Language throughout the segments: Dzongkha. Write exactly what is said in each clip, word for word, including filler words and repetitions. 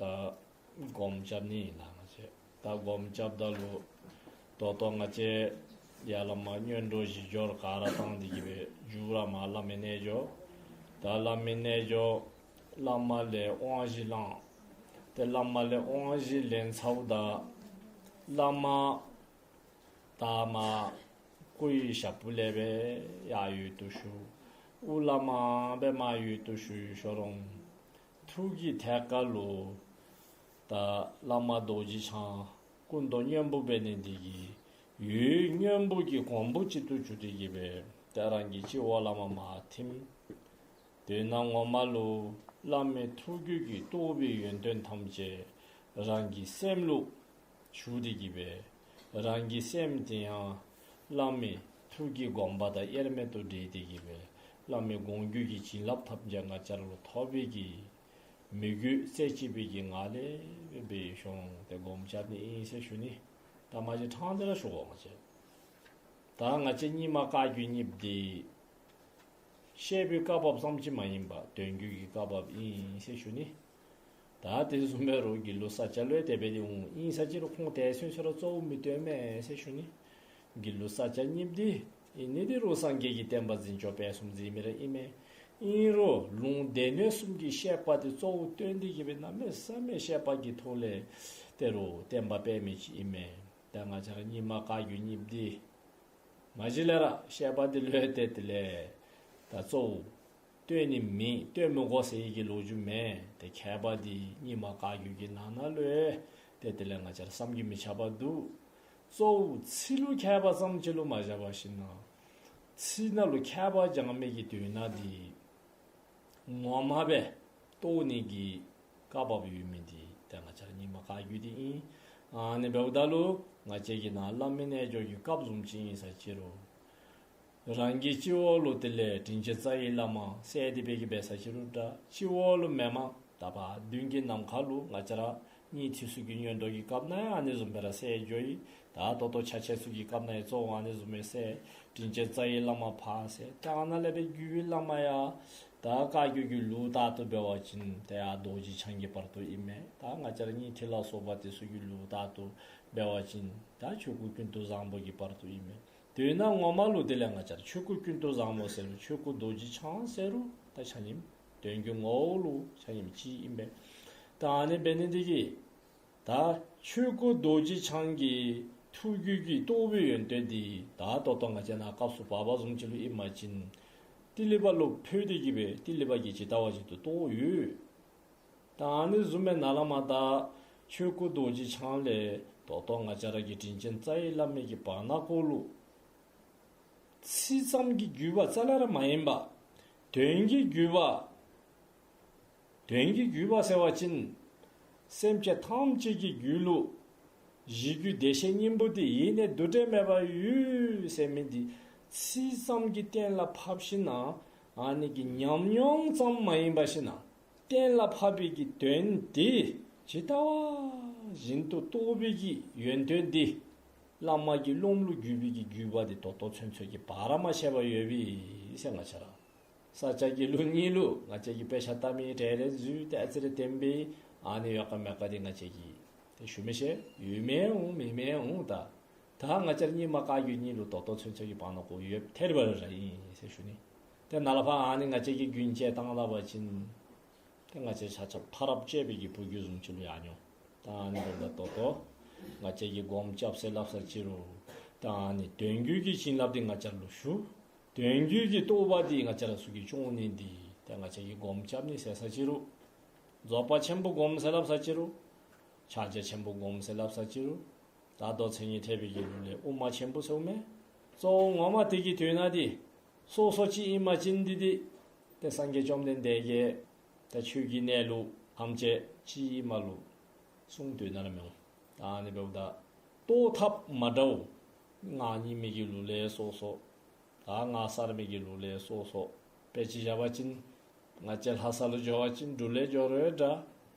ད་སྒོམ་རྐྱབ་ནི་ཨིན་ལགས་ང་བཅས། ད་སྒོམ་རྐྱབ་ད་ལུ་ད་ལྟོ་ང་བཅས་ཡར་ལས་མར་སྔོན་འགྲོ་བཞི་སྦྱོར་ག་ར་བཏང་སྟེ་གི་སྦེ་མཇུག་ར་མར་བླ་མའི་རྣལ་འབྱོར། ད་བླ་མའི་རྣལ་འབྱོར་བླ་མ་ལས་དབང་བཞི་བླངས། ཏེ་བླ་མ་ལས་དབང་བཞི་ལེན་ཚརཝ་ད་བླ་མ་ད་མར་སྐུ་ཡི་ཞབས་པུ་ལས་སྦེ་ཡར་འོད་དུ་ཞུ། དབུ་བླ་མ་སྦེ་མར་འོད་དུ་ཞུ་ཡི་ཤོ་རོང་། ཐུགས་ཀྱི་ཐད་ཀ་ལུ་ད་བླ་མ་རྡོ་རྗེ་འཆང་སྐུ་མདོག་སྔོན་པོ་འབད་ནི་འདི་གིས་འོད་སྔོན་པོ་གི་གོང་བུ་གཅིག་ཏུ་གྱུར་ཏེ་གི་སྦེ་ཏེ་རང་གི་སྤྱི་བོ་ལས་མར་མར་ཐིམ། དོན་ངོ་མ་ལུ་བླ་མའི་ཐུགས་རྒྱུད་ཀྱི་རྟོགས་པའི་ཡོན་ཏན་ཐམས་ཅད་རང་གི་སེམས་ལུ་ཞུགས་ཏེ་གི་སྦེ་རང་གི་སེམས་དེ་ཡང་བླ་མའི་ཐུགས་ཀྱི་དགོངས་པ་དང་དབྱེར་མེད་དུ་འདྲེས་ཏེ་གི་སྦེ་བླ་མའི་དགོངས་རྒྱུད་ཀྱི་བྱིན་རླབས་ཐམས་ཅད་ང་བཅས་ར་ལུ་ཐོབ་པའི་གི་མོས་གུས་རྩེ་གཅིག་པའི་གི་ངང་ལས་སྦེ་འབད་ཤོང་སྟེ་སྒོམ་རྐྱབ་ནི་ཨིན་ཟེར་ཞུ་ནི། ད་མ་གཞི་ཕྲང་སྟེ་ར་ཞུ་དགོ་ང་བཅས། ད་ང་བཅས་རྙིང་མ་བཀའ་བརྒྱུད་གཉིས་པོ་འདི་བཤད་པའི་བཀའ་བབས་ཙམ་ཅིག་མ་ཡིན་པར་དོན་བརྒྱུད་ཀྱི་བཀའ་བབས་ཨིན་ཟེར་ཞུ་ནི། ད་དེ་བཟུམ་འབད་རུང་དགེ་ལུགས་ས་སྐྱ་ལུ་ཡང་དེ་སྦེ་འདི་འོང་ཨིན་ས་ཅི་རུང་ཁོང་དེ་ཚུན་ཚོད་ར་གཙོ་བོ་མི་སྟོན་མས་ཟེར་ཞུ་ནི། དགེ་ལུགས་ས་སྐྱ་གཉིས་པོ་འདི་ཨིན་ནི་འདི་རུང་སངས་རྒྱས་ཀྱི་བསྟན་པ་འཛིན་སྐྱོང་སྤེལ་གསུམ་མཛད་མི་ར་ཨིན་མས། ཨིན་རུང་ལུང་སྡེ་སྣོད་གསུམ་གྱི་བཤད་པ་འདི་གཙོ་བོ་བཏོན་ཏེ་གི་སྦེ་གནམ་མེད་ས་མེད་བཤད་པ་གི་ཐོག་ལས་དེ་རུང་བསྟན་པ་སྤེལ་མི་ཅིག་ཨིན་མས། ད་ང་བཅས་ར་རྙིང་མ་བཀའ་བརྒྱུད་གཉིས་པོ་འདི་མ་གཞི་ལས་ར་བཤད་པ་འདི་ལུ་ཡང་ཏེ་དེ་ལས་ད་གཙོ་བོ་སྟོན་ནི་མེད་སྟོན་མི་དགོ་ཟེར་བའི་གི་ལོ་རྒྱུས་མེད། ཏེ་མཁས་པ་འདི་རྙིང་མ་བཀའ་བརྒྱུད་ཀྱི་ནང་ན་ལུ་ཡང་ཏེ་དེ་ལས་ང་བཅས་ར་བསམ་གྱིས་མི་ཁྱབ་པ་འདུག། གཙོ་བོ་ཚིག་ལུ་མཁས་པ་ཙམ་ཅིག་ལུ་མ་བཞག་པར་ཞིན་ན་ཚིག་ནང་ལུ་མཁས་པ་སྦྱང་མི་གི་དོན་དག་འདི་ངོ་མ་སྦེ་རྟོགས་ནི་གི་བཀའ་བབས་ཡོད་མི་འདི་ད་ང་བཅས་ར་རྙིང་མ་བཀའ་བརྒྱུད་འདི་ཨིན། ཨ་ནི་འབདཝ་ད་ལུ་ང་བཅས་ཀྱི་ནཱ་བླ་མའི་རྣལ་འབྱོར་གྱི་སྐབས་བཟུམ་ཅིག་ཨིན་ས་ཅི་རུང་རང་གི་སྤྱི་བོ་ལུ་དེ་ལས་དྲིན་ཅན་རྩ་བའི་བླ་མ་གསལ་ཏེ་སྦེ་གི་འབད་ས་ཅི་རུང་འདྲ། སྤྱི་བོ་ལུ་མེན་མ་ད་བར་མདུན་གྱི་ནམ་མཁའ་ལུ་ང་བཅས་ར་སྙིང་ཐིག་ཚུ་གི་སྔོན་འགྲོ་གི་སྐབས་ནང་ཡང་ཨ་ནི་བཟུམ་སྦེ་ར་གསལ་འགྱོ་ཡི། ད་ད་ལྟོ་ཕྱག་ཆེན་ཚུ་གི་སྐབས་ནང་ཡང་གཙོ་བོ་ཨ་ནི་བཟུམ་སྦེ་གསལ། དྲིན་ཅན་རྩ་བའི་བླ་མ་ཕར་གསལ། ད་ཨ་ནཱ་ལས་སྦེ་བརྒྱུད་པའི་བླ་མ་ཡང་ད་བཀའ་བརྒྱུད་ཀྱི་ལུགས་ལྟར་དུ་འབད་བ་ཅིན་ཏེ་ཡར་རྡོ་རྗེ་འཆང་གི་བར་དུ་ཨིན་མས། ད་ང་བཅས་ར་སྙིང་ཐིག་ལ་སོགས་པ་དེ་ཚུ་གི་ལུགས་ལྟར་དུ་འབད་བ་ཅིན་ད་ཆོས་སྐུ་ཀུན་ཏུ་བཟང་པོ་གི་བར་དུ་ཨིན་མས། དོན་ངོ་མ་ལུ་དེ་ལས་ང་བཅས་ར་ཆོས་སྐུ་ཀུན་ཏུ་བཟང་པོ་ཟེར་རུང་ཆོས་སྐུ་རྡོ་རྗེ་འཆང་ཟེར་རུང་ད་ཆ་མཉམ་དོན་གྱི་ངོ་བོ་ལུ་ཆ་མཉམ་གཅིག་ཨིན་པས། ད་ཨ་ནི་འབད་ནི་འདི་གིས་ད་ཆོས་སྐུ་རྡོ་རྗེ་འཆང་གི་ཐུགས་རྒྱུད་ཀྱི་རྟོགས་པའི་ཡོན་ཏན་འདི་ད་ད་ལྟོ་ང་བཅས་ནཱ་སྐབས་སུ་བབ་པ་བཟུམ་ཅིག་ལུ་ཨིན་པ་ཅིན་ཏི་ལི་པ་ལུ་ཕུལ་ཏེ་གི་སྦེ་ཏི་ལི་པ་གིས་ཇི་ལྟ་བ་བཞིན་དུ་རྟོགས་ཡོད། ད་ཨ་ནི་བཟུམ་སྦེ་ནཱ་ལས་མར་ད་ཆོས་སྐུ་རྡོ་རྗེ་འཆང་ལས་ད་ལྟོ་ང་བཅས་ར་གི་དྲིན་ཅན་རྩ་བའི་བླ་མའི་གི་བར་ན་ཀོ་ལུ་ཚིག་ཙམ་གྱི་བརྒྱུད་པ་རྩ་ལས་ར་མ་ཡིན་པར་དོན་གྱི་བརྒྱུད་པ། དོན་གྱི་བརྒྱུད་པ་ཟེར་བ་ཅིན་སེམས་ཅན་ཐམས་ཅད་ཀྱི་རྒྱུད་ལུ་གཞི་རྒྱུད་བདེ་གཤེགས་སྙིང་པོ་འདི་ཡེ་ནས་འདུ་འབྲལ་མེད་པར་ཡོད་ཟེར་མི་འདི་ཚིག་ཙམ་གྱིས་གཏན་ལ་ཕབ་ཞིན་ན་ཨ་ནི་གི་ཉམས་མྱོང་ཙམ་མ་ཡིན་པར་ཞིན་ན་གཏན་ལ་ཕབ་པའི་གི་དོན་འདི་ཇི་ལྟ་བ་བཞིན་དུ་རྟོགས་པའི་གི་ཡོན་ཏན་འདི་བླ་མ་གི་སློབ་མ་ལུ་བརྒྱུད་པའི་གི་བརྒྱུད་པ་འདི་ད་ལྟོ་ཚུན་ཚོད་ཀྱི་བར་མ་ཆད་པར་ཡོད་པས་ཟེར་ང་བཅས་ར་ས་སྐྱ་དགེ་ལུགས་གཉིས་ལུ་ང་བཅས་ཀྱིས་དཔེ་ཆ་ལྟ་མི་གྲལ་རེ་འཛུལ་ཏེ་ཨ་ཙི་རེ་བསྟན་པའི་ཨ་ནི་ཡོད་ག་མེད་ག་འདི་ང་བཅས་ཀྱིས་ཏེ་ཞུ་མི་ཤེས། ཡོད་མི་འོང་མེད་མི་འོང་། ད་ད་ང་བཅས་ར་རྙིང་མ་བཀའ་བརྒྱུད་གཉིས་ལུ་ད་ལྟོ་ཚུན་ཚོད་ཀྱི་བར་ན་ཀོ་ཡོད་ཐེར་བ་ར་ཨིན་ཟེར་ཞུ་ནི། ཏེ་ནཱ་ལས་ཕར་ཨ་ནི་ང་བཅས་ཀྱིས་རྒྱུན་བཅད་བཏང་ད་པ་ཅིན་ཏེ་ང་བཅས་ཆ་ཁྱབ་མཐའ་རབས་བཅད་པའི་གི་བུ་རྒྱུད་བཟུམ་ཅིག་ལུ་ཡར་འགྱོ། ད་ཨ་ནི་འབདཝ་ད་ད་ལྟོ་ང་བཅས་ཀྱིས་སྒོམ་རྐྱབ་ཟེར་སླབ་ས་ཅི་རུང་ད་ཨ་ནི་དོན་བརྒྱུད་ཀྱི་བྱིན་རླབས་འདི་ང་བཅས་ར་ལུ་ཞུགས། དོན་བརྒྱུད་ཀྱི་རྟོགས་པ་འདི་ང་བཅས་ར་ཚུ་གིས་སྐྱོང་ནི་འདི་ཏེ་ང་བཅས་ཀྱིས་སྒོམ་རྐྱབ་ནི་ཟེར་ས་ཅི་རུང་རྫོགས་པ་ཆེན་པོ་སྒོམ་ཟེར་སླབ་ས་ཅི་རུང་ཕྱག་རྒྱ་ཆེན་པོ་སྒོམ་ཟེར་སླབ་ས་ཅི་རུང་ད་མདོ་མཚན་ཉིད་ཐེག་པའི་གི་ལུགས་ལས་དབུ་མ་ཆེན་པོ་ཟེརཝ་མས། གཙོ་བོ་ངོ་མ་དེ་གི་དོན་དག་འདི་སོ་སོ་གཅིག་ཨིན་པ་ཅིན་འདི་འདི་ཏེ་སངས་རྒྱས་བཅོམ་ལྡན་འདས་ཀྱིས་ད་ཆོས་ཀྱི་གནས་ལུགས་ཐམས་ཅད་གཅིག་ཨིནམ་ལུ་གསུང་དོན་ནང་ར་མི་འོང་། ད་ཨ་ནི་འབདཝ་ད་རྟོགས་ཐབས་མ་འདྲཝ་སྔགས་རྙིང་མའི་གི་ལུགས་ལས་སོ་སོ། ད་སྔགས་གསར་མའི་གི་ལུགས་ལས་སོ་སོ། དཔེ་ཅིག་བཞག་པ་ཅིན་ང་བཅས་ལྷ་ས་ལུ་འགྱོ་བ་ཅིན་འབྲུག་ལས་འགྱོ་རུང་འདྲ།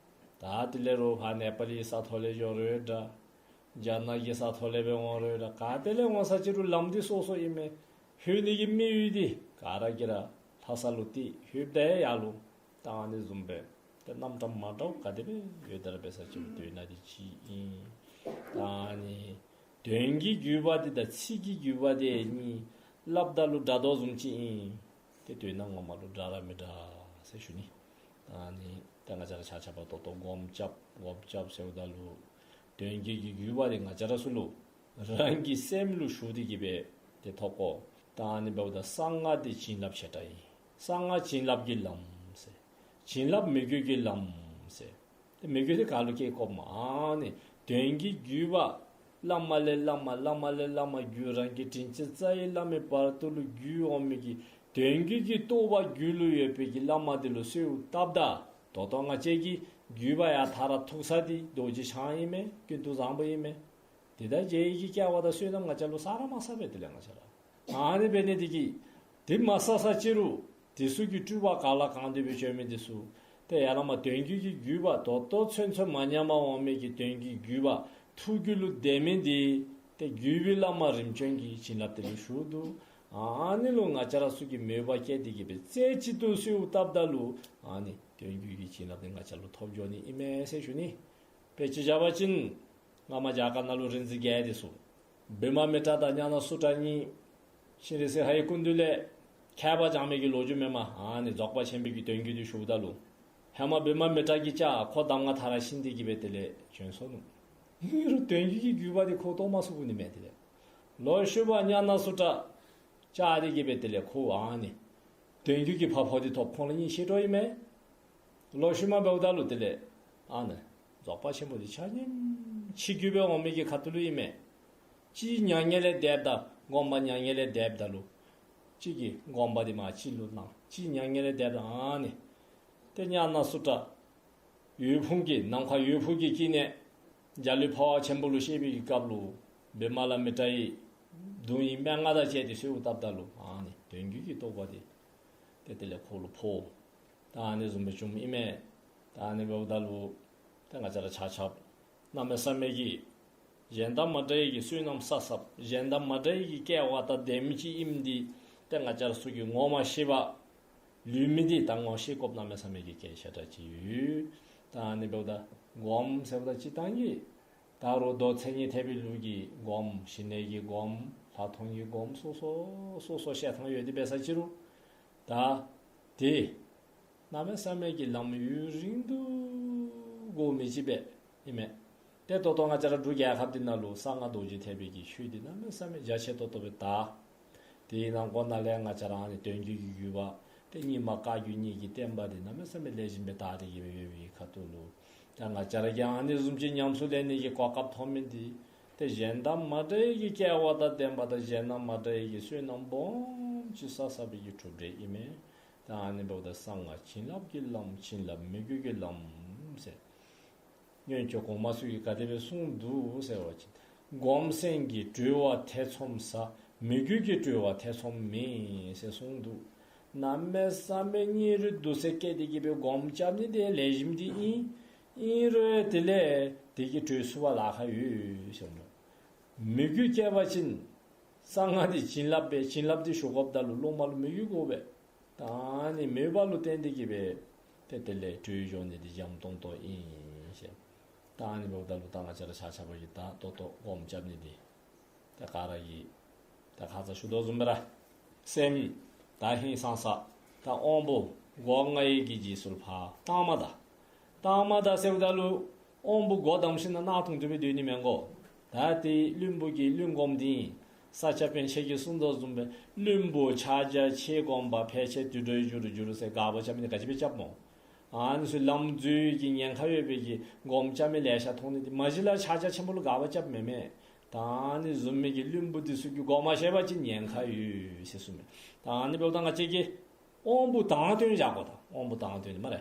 ད་དེ་ལས་རུང་ཕར་ནེ་པ་ལི་ས་ཐོག་ལས་འགྱོ་རུང་འདྲ། རྒྱ་ནག་གི་ས་ཐོག་ལས་སྦེ་འོང་རུང་འདྲ། ག་ཏེ་ལས་འོང་ས་ཅི་རུང་ལམ་འདི་སོ་སོ་ཨིན་མས། ལྷོད་ནི་གི་དམིགས་ཡུལ་འདི་ག་ར་གིས་ར་ལྷ་ས་ལུ་ཏེ་ལྷོདཔ་ད་ཡར་ལུ་ད་ཨ་ནི་བཟུམ་སྦེ་ ཏེ་རྣམ་གྲངས་མ་འདྲཝ་ག་དེ་སྦེ་ཡོད་དེ་ར་འབད་ས་ཅིག་དོན་དག་འདི་གཅིག་ཨིན། ད་ཨ་ནི་དོན་གྱི་བརྒྱུད་པ་འདི་དང་ཚིག་གི་བརྒྱུད་པ་འདི་གཉིས་སླབ་ད་ལུ་འདྲ་དོ་བཟུམ་ཅིག་ཨིན། ཏེ་དོན་དག་ངོ་མ་ལུ་འདྲ་ར་མི་འདྲ་ཟེར་ཞུ་ནི། ད་ཨ་ནི་ད་ང་བཅས་ར་ཆ་ཁྱབ་ད་ལྟོ་སྒོམ་རྐྱབ་སྒོམ་རྐྱབ་ཟེརཝ་ད་ལུ་དོན་གྱི་བརྒྱུད་པ་འདི་ང་བཅས་ར་ཚུ་ལུ་རང་གི་སེམས་ལུ་ཞུགས་ཏེ་གི་སྦེ་ཏེ་ཐོབ་དགོ། ད་ཨ་ནི་འབདཝ་ད་གསང་སྔགས་འདི་བྱིན་རླབས་ཆེ་དྲགས་ཨིན། གསང་སྔགས་བྱིན་རླབས་ཀྱི་ལམ་ཟེར། བྱིན་རླབས་མོས་གུས་ཀྱི་ལམ་ཟེར། ཏེ་མོས་གུས་འདི་ག་ལུ་བསྐྱེད་དགོཔ་སྨོ། ཨ་ནི་དོན་གྱི་བརྒྱུད་པ་བླ་མ་ལས་བླ་མ་བླ་མ་ལས་བླ་མ་བརྒྱུད་རང་གི་དྲིན་ཅན་རྩ་བའི་བླ་མའི་བར་དུ་ལུ་བརྒྱུད་འོང་མི་གི་དོན་གྱི་གི་རྟོགས་པ་རྒྱུད་ལུ་ཡོད་པའི་གི་བླ་མ་འདི་ལུ་གསོལཝ་བཏབ་ད་ད་ལྟོ་ང་བཅས་ཀྱི་བརྒྱུད་པ་ཡར་དར་ཐུག་ས་འདི་རྡོ་རྗེ་འཆང་ཨིན་མས། ཀུན་ཏུ་བཟང་པོ་ཨིན་མས། དེ་དང་མཇལ་བའི་གི་སྐལ་བ་དང་བསོད་ནམས་ང་བཅས་ལུ་བསགས་ར་མ་བསགས་པས། དེ་ལས་ང་བཅས་ར་ཨ་ནི་འབད་ནི་འདི་གིས་དེ་མ་བསགས་ས་ཅི་རུང་དེ་ཚུ་གི་སྤྲུལ་པ་ག་ལ་གང་འདུལ་སྦེ་བྱོན་མི་འདི་ཚུ་ཏེ་ཡར་ལས་མར་དོན་བརྒྱུད་ཀྱི་བརྒྱུད་པ་ད་ལྟོ་ཚུན་ཚོད་མ་ཉམས་པར་འོང་མི་གི་དོན་གྱི་བརྒྱུད་པ་ཐུགས་རྒྱུད་ལུ་ལྡན་མི་འདི་ཏེ་བརྒྱུད་པའི་བླ་མ་རིམ་བྱོན་གྱི་བྱིན་རླབས་དེ་ལུ་ཞུགས་འདུག། ཨ་ནི་ལུ་ང་བཅས་ར་ཚུ་གིས་མོས་པ་བསྐྱེད་དེ་གི་སྦེ་རྩེ་གཅིག་ཏུ་གསོལཝ་བཏབ་ད་ལུ་ཨ་ནི་དོན་བརྒྱུད་ཀྱི་བྱིན་རླབས་འདི་ང་བཅས་ལུ་ཐོབ་འགྱོ་ནི་ཨིན་མས་ཟེར་ཞུ་ནི། དཔེ་ཅིག་བཞག་པ་ཅིན་སྔ་མ་རྒྱ་གར་ནང་ལུ་རིག་འཛིན་བརྒྱད་འདི་ཚུ་བི་མ་མི་ཏྲ་དང་ཛྙཱ་ན་སུ་ཏྲ་གཉིས་ཤྲཱི་སིང་ཧའི་ཀུན་འདུས་ལས་མཁས་པ་སྦྱངས་མི་གི་ལོ་རྒྱུས་མེན་མས། ཨ་ནི་རྫོགས་པ་ཆེན་པོའི་གི་དོན་བརྒྱུད་འདི་ཞུཝ་ད་ལུ་ཧེ་མ་བི་མ་མི་ཏྲ་གིས་བཅགས། ཁོ་གདམས་ངག་མཐར་ཕྱིན་ཏེ་གི་སྦེ་དེ་ལས་བྱོན་སོ་ནུག། ཨིན་རུང་དོན་བརྒྱུད་ཀྱི་བརྒྱུད་པ་འདི་ཁོ་རྟོགས་མ་ཚུགསཔ་ཨིན་མས། དེ་ལས་ལོག་ཤུལ་མ་ཛྙཱ་ན་སུ་ཏྲ་བཅགས་ཏེ་གི་སྦེ་དེ་ལས་ཁོ་ཨ་ནི་དོན་བརྒྱུད་ཀྱི་ཕ་ཕོ་འདི་ཐོབ། ཁོང་ལུ་གཉིས་ཤེས་འགྲོ་ཨིན་མས། ལོག་ཤུལ་མ་འབདཝ་ད་ལུ་དེ་ལས་ཨ་ནི་རྫོགས་པ་ཆེན་པོ་འདི་ཆ་མཉམ་ཕྱི་བརྒྱུད་སྦེ་འོང་མི་གི་ཁ་ཐུག་ལུ་ཨིན་མས། གཅིག་མྱ་ངན་ལས་འདསཔ་ད་སྒོམ་པ་མྱ་ངན་ལས་འདསཔ་ད་ལུ་གཅིག་གིས་སྒོམ་པ་འདི་མར་གཅིག་ལུ་གནང་། གཅིག་མྱ་ངན་ལས་འདསཔ་ད་ཨ་ནི་ཏེ་ཛྙཱ་ན་སུ་ཏྲ་འོད་ཕུང་གི་ནམ་མཁའ་འོད་ཕུང་གི་དཀྱིལ་ནས་འཇའ་ལུས་འཕོ་བ་ཆེན་པོ་ལུ་གཤེགས་པའི་གི་སྐབས་ལུ་བི་མ་ལ་མི་ཏྲ་ཡི་གདུང་བའི་སྨྲེ་སྔགས་དང་བཅས་ཏེ་གསོལཝ་བཏབ་ད་ལུ་ཨ་ནི་དོན་བརྒྱུད་ཀྱི་རྟོགས་པ་འདི་ཏེ་དེ་ལས་ཁོ་ལུ་འཕོ། ད་ཨ་ནི་བཟུམ་སྦེ་བྱུངམ་ཨིན་མས། ད་ཨ་ནི་འབདཝ་ད་ལུ་ཏེ་ང་བཅས་ར་ཆ་ཁྱབ་གནམ་མེད་ས་མེད་ཀྱི་གཞན་དང་མ་འདྲ་བའི་གི་བསོད་ནམས་བསགས་བསགསཔ་གཞན་དང་མ་འདྲ་བའི་གི་སྐལ་བ་དང་ལྡན་མི་ཅིག་ཨིནམ་འདི་ཏེ་ང་བཅས་ར་ཚུ་གིས་ངོ་མ་ཤེས་པར་ལུས་མི་འདི་ད་ངོ་ཤེས་དགོཔ་གནམ་མེད་ས་མེད་ཀྱི་གལ་ཆེ་དྲགས་ཅིག་ཡོད། ད་ཨ་ནི་འབདཝ་ད་སྒོམ་ཟེརཝ་ད་སྤྱིར་བཏང་གི་ད་རུང་མདོ་མཚན་ཉིད་ཐེག་པའི་ལུགས་ཀྱི་སྒོམ་ཞི་གནས་ཀྱི་སྒོམ་ལྷག་མཐོང་གི་སྒོམ་སོ་སོ་སོ་སོ་བཤད་ཐངས་ཡོད་དེ་འབད་ས་ཅི་རུང་ད་དེ་གནམ་མེད་ས་མེད་ཀྱི་ལམ་ཡུན་རིང་དུ་འགོར་མི་ཅིག་སྦེ་ཨིན་མས། ཏེ་ད་ལྟོ་ང་བཅས་ར་འབྲུག་རྒྱལ་ཁབ་འདི་ནང་ལུ་གསང་སྔགས་རྡོ་རྗེ་ཐེག་པའི་གི་ཆོས་འདི་གནམ་མེད་ས་མེད་རྒྱ་ཆེ་ཏོག་ཏོ་སྦེ་དར། དེའི་ནང་འཁོད་ནང་ལས་ང་བཅས་ར་ཨ་ནི་དོན་བརྒྱུད་ཀྱི་བརྒྱུད་པ་ཏེ་རྙིང་མ་བཀའ་བརྒྱུད་གཉིས་ཀྱི་བསྟན་པ་འདི་གནམ་མེད་ས་མེད་ལེགས་ཤོམ་སྦེ་དར་ཏེ་གི་སྦེ་ཡོད་པའི་ཁ་ཐུག་ལུ་ད་ང་བཅས་ར་གིས་ཨ་ནི་བཟུམ་ཅིག་ཉམས་སུ་ལེན་ནི་གི་གོ་སྐབས་ཐོབ་མི་འདི་ཏེ་གཞན་དང་མ་འདྲ་བའི་གི་སྐལ་བ་དང་ལྡན་པ་དང་གཞན་དང་མ་འདྲ་བའི་གི་བསོད་ནམས་སྦོམ་ཅིག་བསགས་བསགས་པའི་གི་གྲུབ་འབྲས་ཨིན་མས། ད་ཨ་ནི་འབདཝ་ད་གསང་སྔགས་བྱིན་རླབས་ཀྱི་ལམ་བྱིན་རླབས་མོས་གུས་ཀྱི་ལམ་ཟེར། སྔོན་བྱོན་གོང་མ་ཚུ་གིས་ག་དེ་སྦེ་གསུངས་འདུག་ཟེར་བ་ཅིན། སྒོམ་སེམས་ཀྱིས་གྲོལ་བ་ཐེ་ཚོམ་ཟ། མོས་གུས་ཀྱིས་གྲོལ་བ་ཐེ་ཚོམ་མེད་ཟེར་གསུངས་འདུག། གནམ་མེད་ས་མེད་སྙིང་རུས་དུ་ཟེར་བསྐྱེད་དེ་གི་སྦེ་སྒོམ་རྐྱབ་ནི་དེ་ལེགས་ཤོམ་འདི་ཨིན། ཨིན་རུང་དེ་ལས་དེ་གིས་གྲོལ་ཚུགས་པར་ལཱ་ཁག་ཡོད་ཟེར་འདུག། མོས་གུས་བསྐྱེད་པ་ཅིན་གསང་སྔགས་འདི་བྱིན་རླབས་སྦེ་བྱིན་རླབས་འདི་ཞུགས་དགོཔ་ད་ལུ་སློབ་མ་ལུ་མོས་གུས་དགོ་པས། ད་ཨ་ནི་མོས་པ་ལུ་བརྟེན་ཏེ་གི་སྦེ་ཏེ་དེ་ལས་གྲོལ་འགྱོ་ནི་འདི་འཇམ་ཏོང་ཏོ་ཨིན་ཟེར། ད་ཨ་ནི་འབདཝ་ད་ལུ་ད་ང་བཅས་ར་ཆ་ཁྱབ་ཀྱིས་ད་ད་ལྟོ་སྒོམ་རྐྱབ་ནི་འདི་ད་ག་ར་གིས་ད་ཁ་ཙ་ཞུ་དོ་བཟུམ་སྦེ་ར་སེམས་ད་ཧིང་སངས་ས་ད་དབང་པོ་སྒོ་ལྔའི་གི་རྗེས་སུ་ཕར་བཏང་མ་ད། བཏང་མ་ད་ཟེརཝ་ད་ལུ་དབང་པོ་སྒོ་བསྡམས་ཞིནམ་ན་རྣག་ཐུང་ཐུང་སྦེ་སྡོད་ནི་མེན་གོ། ད་དེ་བླུན་པོ་གིས་བླུན་སྒོམ་འདི་ཨིན། ས་སྐྱ་པཎ་ཆེན་གྱིས་གསུངས་དོ་བཟུམ་སྦེ་བླུན་པོ་ཕྱག་རྒྱ་ཆེ་སྒོམ་པ་ཕལ་ཆེར་དུད་འགྲོའི་རྒྱུར་འགྱུར་ཟེར་དགག་པ་རྐྱབ་མི་འདི་ག་ཅི་སྦེ་རྐྱབ་སྨོ། ཨ་ནི་ཚུ་ལམ་འཛོལ་གྱི་ཉེན་ཁ་ཡོད་པའི་གི་སྒོམ་རྐྱབ་མི་ལེ་ཤ་མཐོང་ནི་འདི་མ་གཞི་ལས་ཕྱག་རྒྱ་ཆེན་པོ་ལུ་དགག་པ་རྐྱབ་མེན་མས། ད་ཨ་ནི་བཟུམ་མའི་གི་བླུན་པོ་འདི་ཚུ་གིས་སྒོམ་མ་ཤེས་པ་ཅིན་ཉེན་ཁ་ཡོད་ཟེར་གསུངས་མས། ད་ཨ་ནི་འབདཝ་ད་ང་བཅས་ཀྱིས་དབང་པོ་དང་བསྟུན་བཞག་དགོ། ད་དབང་པོ་དང་བསྟུན་ནི་སྨ་རེ།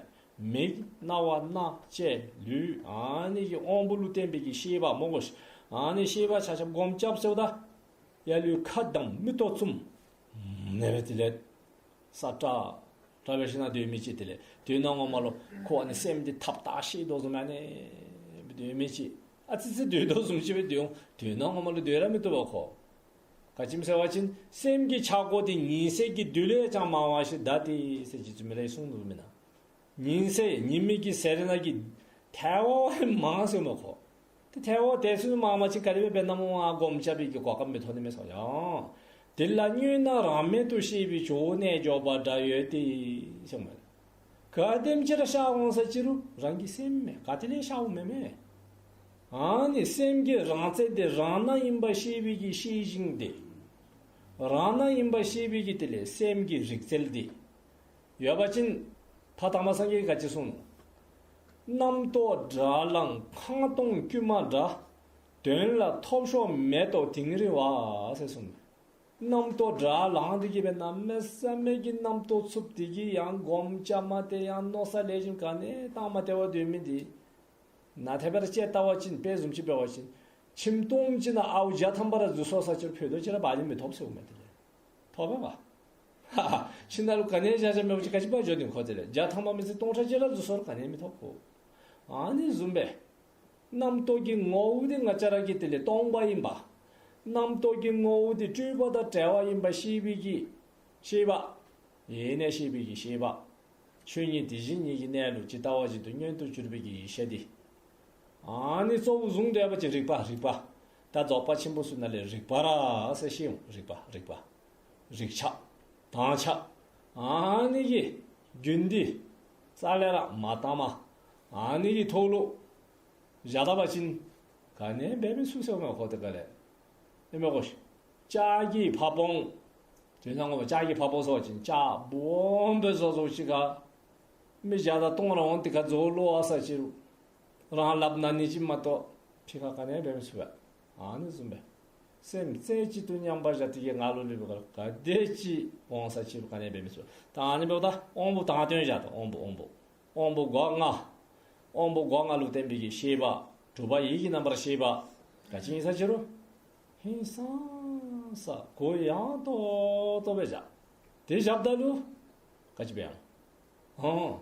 མིག་རྣ་བ་སྣ་ལྕེ་ལུས་ཨ་ནི་གི་དབང་པོ་ལུ་བརྟེན་པའི་གི་ཤེས་པ་མོ་གོ་ཤིག། ཨ་ནི་ཤེས་པ་ཆ་ཁྱབ་སྒོམ་རྐྱབ་ཟེརཝ་ད་ཡར་ལུ་ཁ་གདངས་མིག་ཏོ་བཙུམ། ཨ་ནི་སྦེ་དེ་ལས་ས་ཏྲ་ཏྲ་འབད་ཞིནམ་ན་སྡོད་མི་ཅིག། དེ་ལས་དོན་དག་ངོ་མ་ལུ་ཁོ་ཨ་ནི་སེམས་འདི་ཐབས་ད་ཤེས་དོ་བཟུམ་ཨ་ནི་སྦེ་སྡོད་མི་ཅིག། ཨ་ཙི་ཙི་སྡོད་དོ་བཟུམ་ཅིག་སྦེ་སྡོད་འོང་། དོན་དག་ངོ་མ་ལུ་སྡོད་ར་མི་བཏུབ་པས་ཁོ། ག་ཅི་སྨོ་ཟེར་བ་ཅིན་སེམས་ཀྱི་ཆག་སྒོ་འདི་ཉི་ཟེར་གྱི་རྡུལ་ལས་ཀྱང་མང་བ་ཞིག་གདའ་སྟེ་ཟེར་རྗེ་བཙུན་མི་ལ་ཡིས་གསུངས་འདུག་མེན་ན། ཉིན་ཟེར་ཉི་མའི་གི་ཟེར་ན་གི་ཐལཝ་མང་ཟེར་མ་ཁོ། ཏེ་ཐལཝ་དེ་ཚུ་མང་མ་ཅིག་ག་དེ་སྦེ་འབད་ན་སྨོ་ཨ་སྒོམ་རྐྱབ་པའི་གི་གོ་སྐབས་མི་ཐོབ་ནི་མས་ཟེར་ཡང་། དེ་ལ་སྨྱོས་ན་རང་མལ་དུ་ཤེས་པའི་ཇོ་བོ་རྣལ་འབྱོར་པ་འདྲ་ཡོད་དེ་ཟེར་མས། ག་དེམ་ཅིག་ར་ཤར་འོང་ས་ཅི་རུང་རང་གི་སེམས་མས། ག་ཏེ་ལས་ཤརཝ་མེན་མས། ཨ་ནི་སེམས་ཀྱི་རང་རྩལ་དེ་རང་སྣང་ཡིན་པ་ཤེས་པའི་གི་ཤེས་བཞིན་དེ། རང་སྣང་ཡིན་པ་ཤེས་པའི་གི་དེ་ལས་སེམས་ཀྱི་རིག་རྩལ་དེ། ཡོད་པ་ཅིན་ད་དང་པ་སངས་རྒྱས་ཀྱིས་ག་ཅི་གསུངས་ནུག། རྣམ་རྟོག་དགྲར་ལངས་ཁང་སྟོང་དཀྱུས་མ་འདྲ། དོན་ལ་ཐོབ་ཤོར་མེ་ཏོག་དིང་རི་བ་ཟེར་གསུངས་ནུག། རྣམ་རྟོག་དགྲར་ལངས་ཏེ་གི་འབད་ན་མེད་ས་མེད་ཀྱི་རྣམ་རྟོག་འཚུབ་སྟེ་གི་ཡང་སྒོམ་རྐྱབ་མ་སྟེར་ཡང་མནོ་བསམ་ལེགས་ཤོམ་ག་ནི་བཏང་མ་སྟེར་བར་སྡོད་མི་འདི། ན་ཐེབས་པར་དཔྱད་བལྟ་བ་ཅིན་དཔེ་བཟུམ་ཅིག་འབད་བ་ཅིན་ཁྱིམ་སྟོངམ་ཅིག་ནང་ཨརཝ་བརྒྱ་ཐམ་པ་ར་འཛུལ་སོང་ས་ཅིག་རུང་ཕུད་རྡོག་ཅིག་ར་བག་ལེབ་མི་ཐོབ་ཟེརཝ་མས་དེ་ལས། ཐོབ་པས་པ། ཧ་ཧ། ཁྱིམ་ནང་ལུ་ག་ནི་བཞག་བཞགཔ་མེད་པ་ཅིན་ག་ཅི་འབག་འགྱོ་ནི་ཁོ་དེ་ལས། བརྒྱ་ཐམ་པ་མེད་ས་སྟོང་ཕྲག་ཅིག་ར་འཛུལ་སོང་རུང་ག་ནི་མི་ཐོབ་ཁོ། ཨ་ནི་བཟུམ་སྦེ། རྣམ་རྟོག་གི་ངོ་བོ་འདི་ང་བཅས་ར་གི་དེ་ལས་སྟོང་པ་ཡིན་པ། རྣམ་རྟོག་གི་ངོ་བོ་འདི་སྤྲོས་པ་དང་བྲལ་བ་ཡིན་པ་ཤེས་པའི་གི་ཤེས་པ། ཡེ་ནས་ཤེས་པའི་གི་ཤེས་པ། ཆོས་ཉིད་དེ་བཞིན་ཉིད་ཀྱི་གནས་ལུགས་ཇི་ལྟ་བ་བཞིན་དུ་མངོན་དུ་གྱུར་པའི་གི་ཡེ་ཤེས་འདི། ཨ་ནི་གཙོ་བོ་བཟུང་སྡོད་པ་ཅིན་རིག་པ་རིག་པ། ད་རྫོགས་པ་ཆེན་པོ་ཚུ་ནང་ལས་རིག་པ་ར་ཟེར་ཤེས་འོང་། རིག་པ་རིག་པ། རིག་ཆ། དྭངས་ཆ། ཨ་ནི་གི་རྒྱུན་འདི་རྩ་ལས་ར་མ་བཏངམ། ཨ་ནི་གི་ཐོག་ལུ་བཞག་ད་པ་ཅིན་ག་ནི་འབད་མི་ཚུགས་ཟེརཝ་མས་ཁོ་དེ་ག་ལས། ཨིན་མས་གོ་ཤིག། ལྕགས་ཀྱི་ཕ་བོང་། དེ་ནང་ལུ་ལྕགས་ཀྱི་ཕ་བོང་ཟེར་བ་ཅིན་ལྕགས་སྦོམ་སྦེ་བཟོ་བཟོཝ་ཅིག་ཁར་མི་བརྒྱ་དང་སྟོང་ར་འོང་། དེ་ཁར་རྫོགས་ལོག་ས་ཅི་རུང་རང་ལགཔ་ན་ནི་ཅིག་མ་གཏོགས་ཕྱི་ཁར་ག་ནི་འབད་མི་ཚུགས་པས། ཨ་ནི་བཟུམ་སྦེ་སེམས་རྩེ་གཅིག་ཏུ་མཉམ་པར་བཞག་སྟེ་གི་ངང་ལུ་ལུས་པའི་ཁར་ག་དེ་ཅིག་འོང་ས་ཅི་རུང་ག་ནི་འབད་མི་ཚུགས། ད་ཨ་ནི་འབདཝ་ད་དབང་པོ་དང་དོན་བཞག་ད། དབང་པོ་དབང་པོ། དབང་པོ་སྒོ་ལྔ། དབང་པོ་སྒོ་ལྔ་ལུ་བརྟེན་པའི་གི་ཤེས་པ། དྲུག་པ་ཡིད་ཀྱི་རྣམ་པར་ཤེས་པ། ག་ཅི་ཨིན་ས་ཅི་རུང་ཧིང་སངས་ས་གུ་ཡངས་ཏོག་ཏོ་སྦེ་བཞག། དེ་བཞགཔ་ད་ལུ་ག་ཅི་འབད་ཡང་། ཧོ།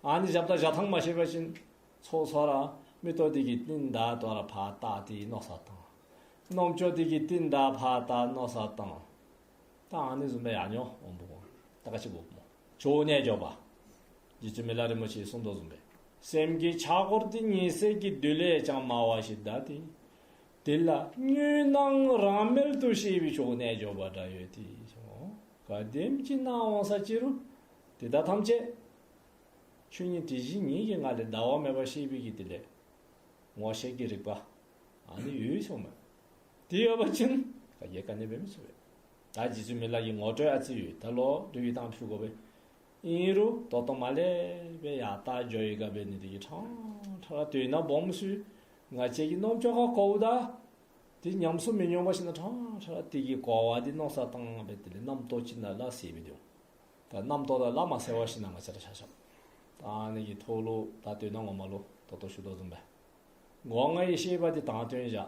ཨ་ནི་བཞགཔ་ད་བཞག་ཐངས་མ་ཤེས་པ་ཅིན་ཚོགས་ཚོགས་ར་མིག་ཏོ་འདི་གིས་རྟིང་བདའ་དོ་ར་ཕར་བལྟ་སྟེ་མནོ་བསམ་བཏང་། རྣམ་ཅོ་འདི་གིས་རྟིང་བདའ་ཕར་བལྟ་མནོ་བསམ་བཏང་། ད་ཨ་ནི་བཟུམ་སྦེ་ཡར་འགྱོ་འོང་པོ། ད་ག་ཅི་དགོཔ་སྨོ། ཇོ་བོ་རྣལ་འབྱོར་པ། རྗེ་བཙུན་མི་ལ་རིན་པོ་ཆེས་གསུངས་དོ་བཟུམ་སྦེ། སེམས་ཀྱི་ཆགས་འཁོར་འདི་ཉི་ཟེར་གྱི་རྡུལ་ལས་ཀྱང་མང་བ་ཞིག་གདའ་སྟེ། དེ་ལ་སྨྱོས་ན་རང་མལ་དུ་ཤེས་པའི་ཇོ་བོ་རྣལ་འབྱོར་པ་འདྲ་ཡོད་དེ། ག་དེམ་ཅིག་སྣང་འོང་ས་ཅི་རུང་དེ་དག་ཐམས་ཅད་ཆོས་ཉིད་དེ་བཞིན་ཉིད་ཀྱི་ངང་ལས་འདའ་བ་མེད་པར་ཤེས་པའི་གི་དེ་ལས་ངོ་ཤེས་ཀྱི་རིག་པ། ཨ་ནི་ཡོད་སོང་མས། དེ་ཡོད་པ་ཅིན་ག་གིས་ག་ནི་འབད་མི་ཚུགས་པས། ད་རྗེ་བཙུན་མི་ལ་གི་ངོ་སྤྲོད་ཨ་ཙི་ཡོད། ད་ལོག་འགྲུལ་བའི་གཏམ་ཕུལ་དགོ་པས། ཨིན་རུང་ད་ལྟོ་མ་ལས་སྦེ་ཡར་ལྟ་འགྱོ་ཡི་ག་འབད་ནི་དེ་གིས་ཕྲང་ཕྲང་ར་དོན་དག་སྦོམ་ཚུ་ང་བཅས་ཀྱི་རྣམ་ཅོ་ཁར་གོཝ་ད་དེ་ཉམས་སུ་མི་མྱོང་བ་ཞིན་ན་ཕྲང་ཕྲང་ར་དེ་གི་གོ་བ་འདི་མནོ་བསམ་བཏང་སྦེ་དེ་ལས་རྣམ་རྟོག་ཅིག་ནང་ལ་ཟད་མི་འདི་འོང་། ད་རྣམ་རྟོག་དང་ལ་མ་ཟད་པ་ཞིན་ན་ང་བཅས་ར་ཆ་ཁྱབ། ད་ཨ་ནི་གི་ཐོག་ལུ་ད་དོན་དག་ངོ་མ་ལུ་ད་ལྟོ་ཞུ་དོ་བཟུམ་སྦེ། སྒོ་ལྔའི་ཤེས་པ་འདི་དང་དོན་བཞག།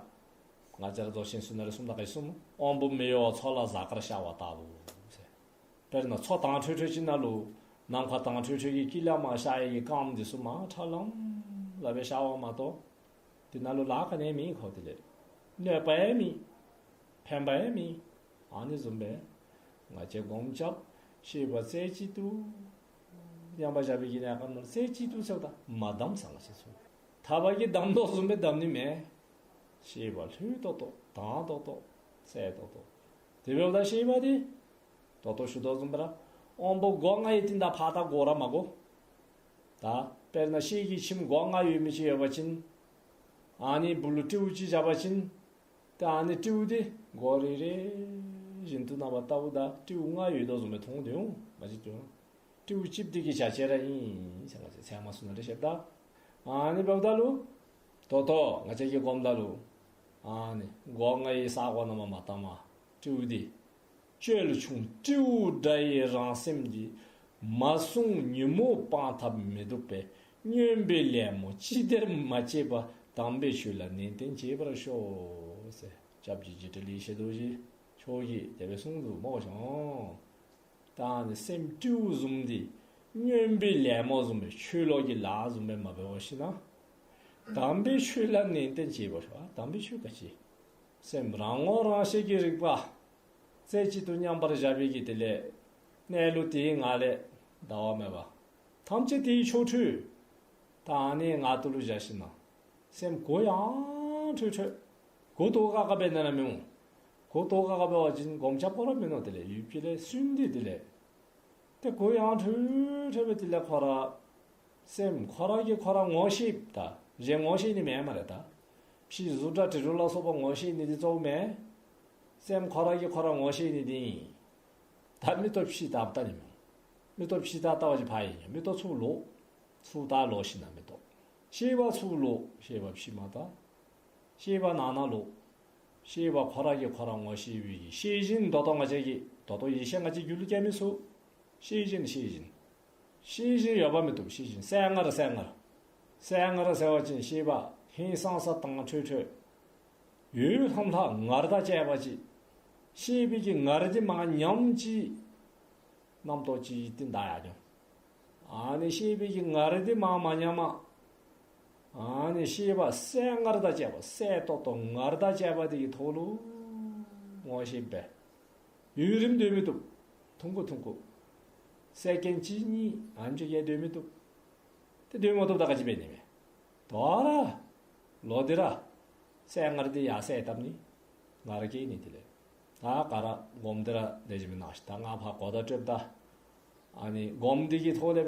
ང་བཅས་ར་རྫོགས་ཆེན་ཚུ་ནང་ལས་གསུངམ་ད་ག་ཅི་གསུངམ། དབང་པོ་མི་གཡོ་བ་མཚོ་ལ་གཟའ་སྐར་ཤར་བ་ལྟ་བུ་ཟེར། དཔེར་ན་མཚོ་དྭངས་འཕྲོས་འཕྲོས་ཅིག་ནང་ལུ་ནམ་མཁའ་དྭངས་འཕྲོས་འཕྲོས་ཀྱི་དཀྱིལ་ལས་མར་ཤར་ཡི་གི་སྐརམ་འདི་ཚུ་མར་ཁྲ་ལམ་ལམ་སྦེ་ཤར་བ་མ་གཏོགས་དེ་ནང་ལུ་ལཱ་ག་ནི་མེད་ཁོ། དེ་ལས་གནོད་པ་ཡང་མེད། ཕན་པ་ཡང་མེད། ཨ་ནི་བཟུམ་སྦེ་ང་བཅས་སྒོམ་རྐྱབ་ཤེས་པ་རྩེ་གཅིག་ཏུ་མཉམ་པར་བཞག་པའི་གི་གནས་སྐབས་ནང་རྩེ་གཅིག་ཏུ་ཟེརཝ་ད་མ་བསྡམས་ས་ང་བཅས་ཚུ། ཐག་པ་གིས་བསྡམ་དོ་བཟུམ་སྦེ་བསྡམ་ནི་མེན། ཤེས་པ་ལྷོད་ཏོག་ཏོ་དྭངས་ཏོག་ཏོ་གསལ་ཏོག་ཏོ། དེ་འབདཝ་ད་ཤེས་པ་འདི་ད་ལྟོ་ཞུ་དོ་བཟུམ་སྦེ་ར་དབང་པོ་སྒོ་ལྔའི་རྟིང་བདའ་ཕར་བལྟ་དགོ་ར་མ་དགོ། ད་དཔེར་ན་ཤེལ་གྱི་ཁྱིམ་སྒོ་ལྔ་ཡོད་མི་ཅིག་ཡོད་པ་ཅིན་ཨ་ནི་སྦུག་ལུ་སྤྲེའུ་ཅིག་བཞག་པ་ཅིན་ད་ཨ་ནི་སྤྲེའུ་འདི་སྒོ་རེ་རེ་བཞིན་དུ་ནང་པ་བལྟཝ་ད་སྤྲེའུ་ལྔ་ཡོད་དོ་བཟུམ་སྦེ་མཐོང་དོ་འོང་མ་གཞི་དོ། སྤྲེའུ་གཅིག་འདི་གི་བྱ་བྱེད་ར་ཨིན་ཟེར་ང་བཅས་ཚད་མ་ཚུ་ནང་ལས་བཤདཔ་ད། ཨ་ནི་འབདཝ་ད་ལུ་ད་ལྟོ་ང་བཅས་ཀྱིས་སྒོམ་ད་ལུ་ཨ་ནི་སྒོ་ལྔའི་ས་སྒོ་ནང་མ་མ་བལྟ་མ་སྤྲེའུ་འདི་ཅོལ་ཆུང་སྤྲེའུ་འདྲ་ཡི་རང་སེམས་འདི། མ་བསྲུང་ཉོན་མོངས་སྤང་ཐབས་མི་བཏུབ་པས། སྨྱོན་པའི་ལད་མོ་ཅི་བདེར་མ་བྱེད་པར། དམ་པའི་ཆོས་ལ་ནན་ཏན་བྱེད་པར་ཤོག་ཟེར་སྐྱབས་རྗེ་རྗེ་དྲི་ལེགས་བཤད་རྡོ་རྗེ་མཆོག་གིས་དེ་སྦེ་གསུངས་འདུག་སྨོ་ཤོང་། ད་ནི་སེམས་སྤྲེའུ་བཟུམ་འདི་སྨྱོན་པའི་ལད་མོ་བཟུམ་སྦེ་ཆོས་ལོག་གི་ལཱ་བཟུམ་སྦེ་མ་འབད་བར་ཞིན་ན་དམ་པའི་ཆོས་ལ་ནན་ཏན་བྱེད་པར་ཤོག། དམ་པའི་ཆོས་ག་ཅི། སེམས་རང་ངོ་རང་ཤེས་ཀྱི་རིག་པ་རྩེ་གཅིག་ཏུ་མཉམ་པར་བཞག་པའི་གི་དེ་ལས་གནས་ལུགས་དེའི་ངང་ལས་འདའ་བ་མེད་པ། ཐམས་ཅད་དེའི་ཆོ་འཕྲུལ། ད་ཨ་ནི་ང་ཏོ་ལུ་བཞག་ཞིན་ན་སེམས་གུ་ཡངས་ཁྲོལ་ཁྲོལ། གུ་དོག་ཁ་ཁ་སྦེ་ནི་ར་མི་འོང་། གུ་དོག་ཁ་ཁ་སྦེ་འབད་བ་ཅིན་སྒོམ་རྐྱབ་དགོ་ར་མིན་ནུག། དེ་ལས་ཡུདཔ་ཅིག་ལས་སུན་ཏེ་དེ་ལས་ཏེ་གུ་ཡངས་ཁྲོལ་ཁྲོལ་སྦེ་དེ་ལས་ཁོ་ར་སེམས་ཁོ་ར་གིས་ཁོ་ར་ངོ་ཤེས། ད་གཞན་ངོ་ཤེས་ནི་མེད་སྨ་རེ། ད་ཕྱི་གཟུགས་སྒྲ་དྲི་རོ་ལ་སོགས་པ་ངོ་ཤེས་ནི་འདི་གཙོ་བོ་མེན། སེམས་ཁོ་ར་གིས་ཁོ་ར་ངོ་ཤེས་ནི་འདི་ཨིན། ད་མིག་ཏོ་ཕྱི་ལྟ་བལྟ་ནི་མེན། མིག་ཏོ་ཕྱི་ལྟ་བལྟ་བ་ཅིན་ཕར་ཡང་ཡང་མིག་ཏོ་ཚུར་ལོག། ཚུར་ལྟ་ལོག་ཞིན་ན་མིག་ཏོ། ཤེས་པ་ཚུར་ལོག། ཤེས་པ་ཕྱི་མ་ལྟ། ཤེས་པ་ནང་ན་ལོག། ཤེས་པ་ཁོ་ར་གིས་ཁོ་ར་ངོ་ཤེས་པའི་གི་ཤེས་བཞིན་ད་ལྟོ་ང་བཅས་ཀྱིས་ད་ལྟོ་ཡེ་ཤེས་ང་བཅས་རྒྱུད་ལུ་སྐྱེ་མི་ཚུགས། ཤེས་བཞིན་ཤེས་བཞིན། ཤེས་བཞིན་ཡོད་པ་མི་བཏུབ། ཤེས་བཞིན་གསལ་ངར་གསལ་ངར། གསལ་ངར་ཟེར་བ་ཅིན་ཤེས་པ་ཧིང་སངས་ས་དྭངས་ཁྲོལ་ཁྲོལ། འོད་ལྷམ་ལྷམ་ངར་དང་བཅས་པ་ཅིག། ཤེས་པའི་གི་ངར་འདི་མ་ཉམས་ཅིག། རྣམ་རྟོག་ཅིག་ཏེ་འདའ་ཡར་འགྱོ། ཨ་ནི་ཤེས་པའི་གི་ངར་འདི་མ་མ་ཉམས་པར། ཨ་ནི་ཤེས་པ་གསལ་ངར་དང་བཅས་པ་གསལ་ཏོག་ཏོ་ངར་དང་བཅས་པ་དེ་གི་ཐོག་ལུ་ངོ་ཤེས་པས། ཡུན་རིངམོ་སྡོད་མི་བཏུབ། ཐུང་ཀུ་ཐུང་ཀུ། སེ་ཀེན་གཅིག་གཉིས་ཨ་ནེམ་ཅིག་གིས་སྡོད་མི་བཏུབ། ཏེ་སྡོད་མ་བཏུབ་ད་ག་ཅི་འབད་ནི་མས། དོ་རུང་ལོག་སྟེ་ར་གསལ་ངར་འདི་ཡར་གསལ་བཏབ་ནི། ངར་སྐྱེ་ནི། དེ་ལས་ད་ག་ར་སྒོམ་སྟེ་ར་ལེགས་ཤོམ་སྦེ་གནང་ཤིག། ད་ང་ཕར་གོ་བརྡ་སྤྲོདཔ་ད། ཨ་ནི་སྒོམ་འདི་གི་ཐོག་ལས་